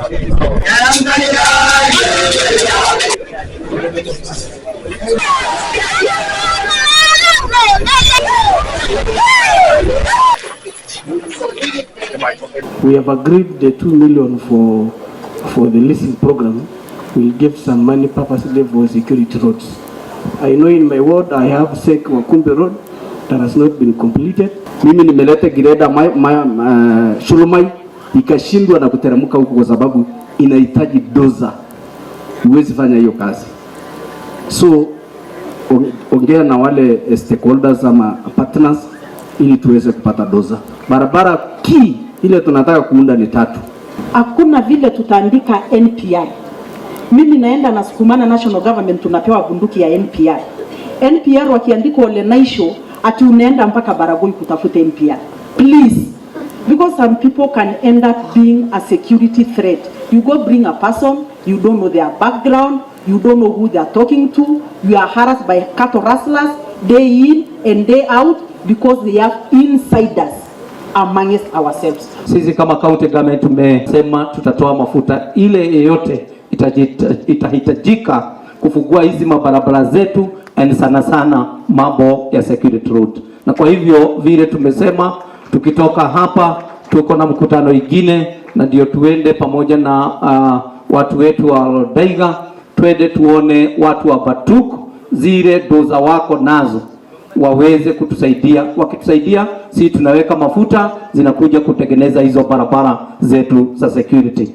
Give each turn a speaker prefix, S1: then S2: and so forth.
S1: We have agreed the 2 million for the leasing program will give some money purposely for security roads. I know in my ward I have Sek Wakumbe Road that has not been completed.
S2: Mimi nimeleta greda Shulumai ikashindwa na kuteremka huku kwa sababu inahitaji dozer, huwezi fanya hiyo kazi. So ongea na wale stakeholders ama partners ili tuweze kupata dozer. Barabara key ile tunataka kuunda ni tatu.
S3: Hakuna vile tutaandika NPR. Mimi naenda nasukumana national government, tunapewa bunduki ya NPR. NPR wakiandika Ole Naisho, ati unaenda mpaka Baragoi kutafuta NPR. Please, because some people can end up being a security threat. You go bring a person, you don't know their background, you don't know who they are talking to, you are harassed by cattle rustlers day in and day out because they have insiders amongst ourselves.
S4: Sisi kama county government tumesema tutatoa mafuta ile yeyote itahitajika kufungua hizi mabarabara zetu and sana sana mambo ya security road. Na kwa hivyo vile tumesema tukitoka hapa tuko na mkutano ingine, na ndio tuende pamoja na watu wetu wa Lolldaiga, twende tuone watu wa Batuk zile dozer wako nazo waweze kutusaidia. Wakitusaidia, si tunaweka mafuta zinakuja kutengeneza hizo barabara zetu za security.